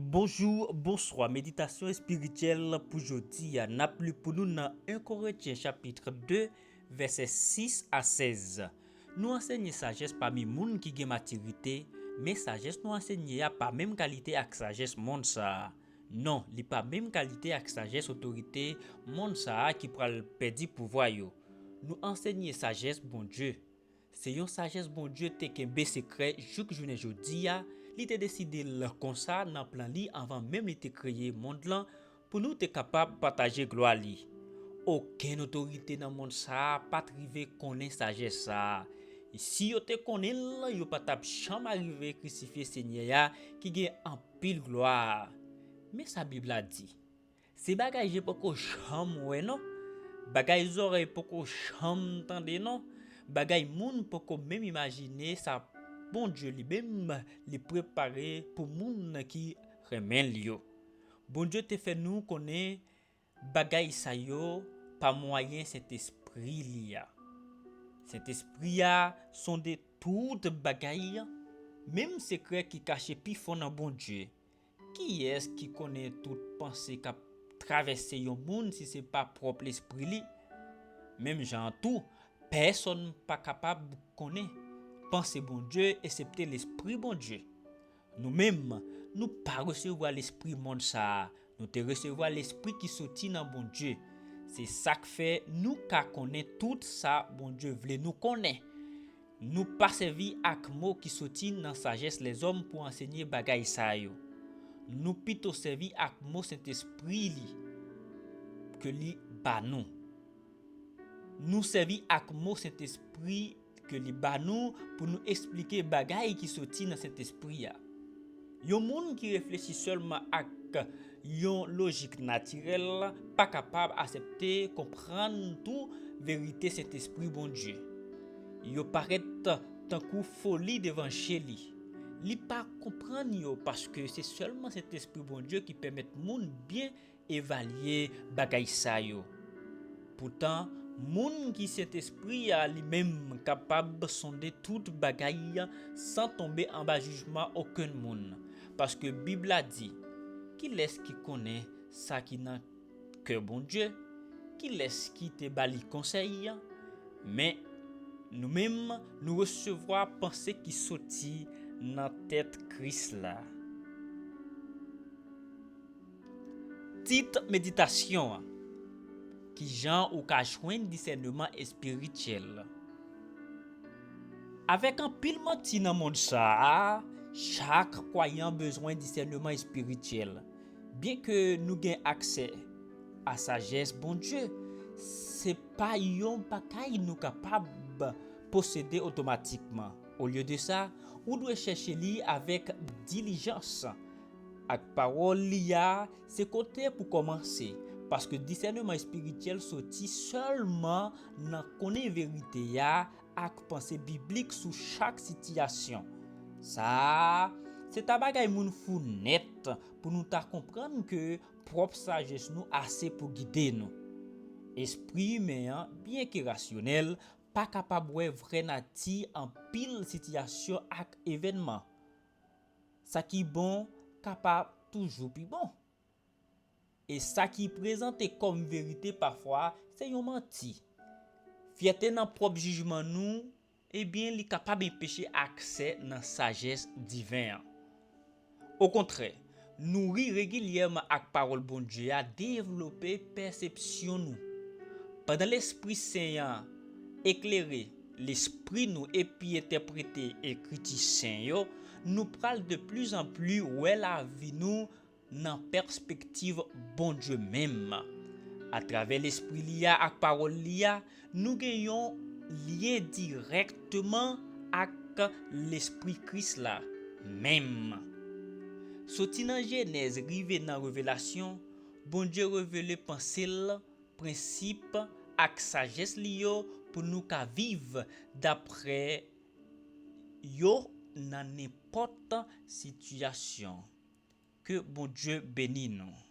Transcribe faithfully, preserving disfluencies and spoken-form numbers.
Bonjou, bonswa. Meditasyon espirityèl pou jodi a, n ap li pou nou nan en Korentyen chapit de, vèsè sis a sèz. Nou ansenye sajès pami moun ki gen matirite, men sajès nou ansenye a pa menm kalite ak sajès monn sa a. Non, li pa menm kalite ak sajès otorite monn sa a ki pral pèdi pouvwa yo. Nou ansenye sajès Bondye. Se yon sajès Bondye te kenbe sekrè jouk jounen jodi a, li te deside l konsa nan plan li anvan menm li te kreye monn lan, pou nou te kapab pataje glwa li. Okenn otorite nan monn sa a pa t rive konnen sajès sa a. Si yo te konnen l, yo pa t ap janm arive krisifye Senyè a ki gen anpil glwa a. Men sa Bib la di. Se bagay je poko janm wè non. Bagay zòrèy poko janm tande non. Bagay moun poko menm imajine sa Bondye li menm li prepare pou moun ki renmen l yo. Bondye te fè nou konnen bagay sa yo pa mwayen Sentespri li a. Sentespri a sonde tout bagay, menm sekrè ki kache pi fon nan Bondye. Kiyès ki konnen tout panse k ap travèse yon moun si se pa pwòp lespri li? Menm jan an tou, pèsonn pa kapab konnen panse Bondye esepte Lespri Bondye. Nou menm, nou pa resevwa lespri monn sa a, nou te resevwa Lespri ki soti nan Bondye. Se sa k fè nou ka konnen tout sa Bondye vle nou konnen. Nou pa sèvi ak mo ki soti nan sajès lèzòm pou ansenye bagay sa yo. Nou pito sèvi ak mo Sentespri li ke li ba nou. Nou sèvi ak mo Sentespri ke li ba nou pou nou eksplike bagay ki soti nan Sentespri a. Yon moun ki reflechi sèlman ak yon lojik natirèl pa kapab aksepte konprann tou verite Sentespri Bondye. Yo parèt tankou foli devan je li. Li pa konprann yo paske se sèlman Sentespri Bondye ki pèmèt moun byen evalye bagay sa yo. Poutan, moun ki Sentespri a li menm kapab sonde tout bagay san tonbe anba jijman okenn moun. Paske Bib la di, kilès ki konnen sa ki nan kè Bondye? Kilès ki te ba li konsèy? Men, nou menm, nou resevwa panse ki soti nan tèt Kris la. Tit meditasyon an, kijan ou ka jwenn disèneman espirityèl? Avèk anpil manti nan mond sa a, chak kwayan bezwen disèneman espirityèl. Byenke nou gen aksè a sajès Bondye, se pa yon bagay nou kapab posede otomatikman. Olye de sa, ou dwe chèche li avèk dilijans. Ak pawòl li a, se kote pou kòmanse, paske disèneman espirityèl soti sèlman nan konnen verite a ak panse biblik sou chak sitiyasyon. Sa a, se ta bagay moun fou nèt pou nou ta konprann ke pwòp sajès nou ase pou gide nou. Espri imen an, byenke rasyonèl, pa kapab wè vrè nati anpil sitiyasyon ak evènman. Sa ki bon ka pa toujou pi bon. E sa ki prezante kòm verite pafwa se yon manti. Fyète nan pwòp jijman nou, ebyen, li kapab enpeche aksè nan sajès diven an. Okontrè, nouri regilyèman ak pawòl Bondye a devlope pèsepsyon nou. Pandan Lespri Sen an eklere lespri nou epi entèprete ekriti sen yo, nou pral de pli zan pli wè lavi nou nan pèspektiv Bondye menm. Atravè Lespri li a ak pawòl li a, nou gen yon lyen dirèkteman ak Lespri Kris la menm. Soti nan Jenèz rive nan Revelasyon, Bondye revele panse l, prensip ak sajès li yo pou nou ka viv daprè yo nan nenpòt sitiyasyon. Ke Bondye beni nou.